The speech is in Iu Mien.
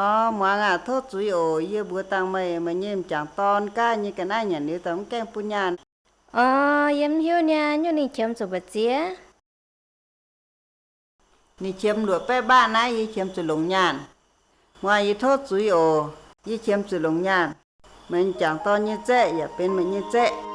Orv, muangx aac, tov zuiz oc. Yie mbuox dangh meih, meih nyei m'jangc dorn gaav nyei ga'naaiv nyanc liuz daaih mv gaengh bun nyaanh. Orv, yie mv hiuv niaa, nyungc ninh qiemx zuqc mbu'ziex. Ninh qiemx luoqc baeqv mbaanh naaiv, yie qiemx zuqc longc nyaanh. Muangx, yie tov zuiz oc. Yie qiemx zuqc longc nyaanh. Meih m'jangc dorn nyei zaeqv yaac benx meih nyei zaeqv.